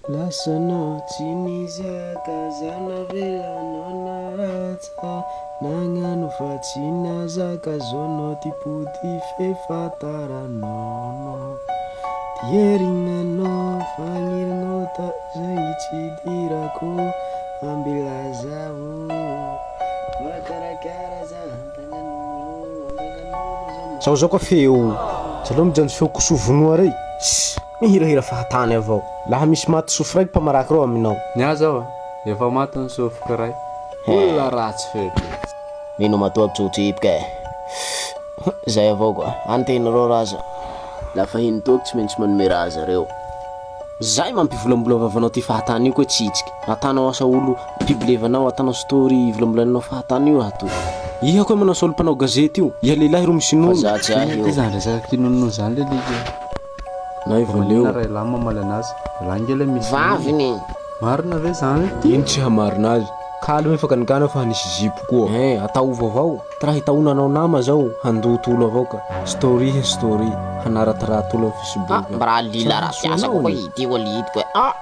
Lasanao tsy nizaka za navelanao nahatsa nagnano fa tsy nazaka zonao ty pody f'efa tara non ty herignanao fagnirignao ta zay tsy idirako ambela zaho makarakara za antagnan'olo antagnan'olo za Zao zao koa feo Zalou mijanjy feo kosoa vonoa rey Ss mihirahira fahatany avao Laha misy maty sofy raiky mpamaraky reo aminao. Ny ahy zao a, efa maty ny sofiko iray, olona ratsy feo be. Mino matoa tsotsipika e. Zay avao koa. Anteny reo raza. Lafa hino toaky tsy maintsy manome raha zareo. Zay mampivolambola vavanao ty fahatany io koa tsitsiky. Atanao asa olo pibilevanao atanao story ivolambolanao fahatany io raha toa. Iha koa manao saolo mpanao gazety io. Iha lehilahy ro misy Fa nono. za tsy ahy Inona ty io. zany resaka kinonono zany le alika e? Naivo Fa maninona leo. raha elah mamaly anazy? Elah nge le misy nono e. Vaviny. Marina ve zany? Ino tsy hamarina azy? Kaly hoe fakanigana fa hanisy zipo koa. Eh ataovo avao. Ty raha hitaona anao nama zao handoto olo avao ka. Story he story. Hanaratiraty olo am facebook Ah, agny. mba raha lila Sa raha hahasoa mpiasa anao koa anie. ity olidiko e. Ah!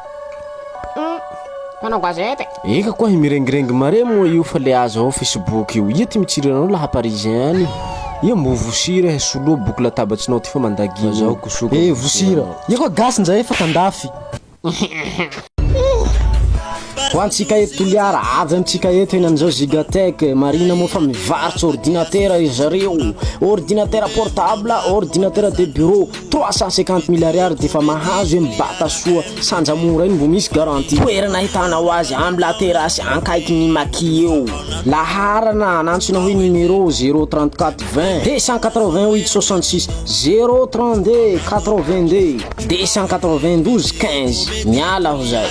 Hum, mpanao gazety. Eka koa hi mirengirengy mare moa io fa le azo avao facebook io. Ia ty mitsiry anao laha parisien any. Ia mbo vosira he soloa boky latabatsinao ty fa mandagina. Fa zao kosoka Eh vosira vosira. anao. Ia koa gasy njay fa tandafy. Ho antsika eto Toliara, avy amintsika eto henan'izao Gigatech, marina moa fa mivarotra ordinateur ry zareo, ordinateur portable, ordinateur de bureau, 350 mille ariary dia efa mahazo hoe mibata soa, sanja mora iny mbo misy garantie. Toerana ahitanao azy amin'ny la terrasse ankaikin'ny Maki eo. Laharana anantsona hoe numéro 034 20 288 66 032 82 292 15 miala aho zay.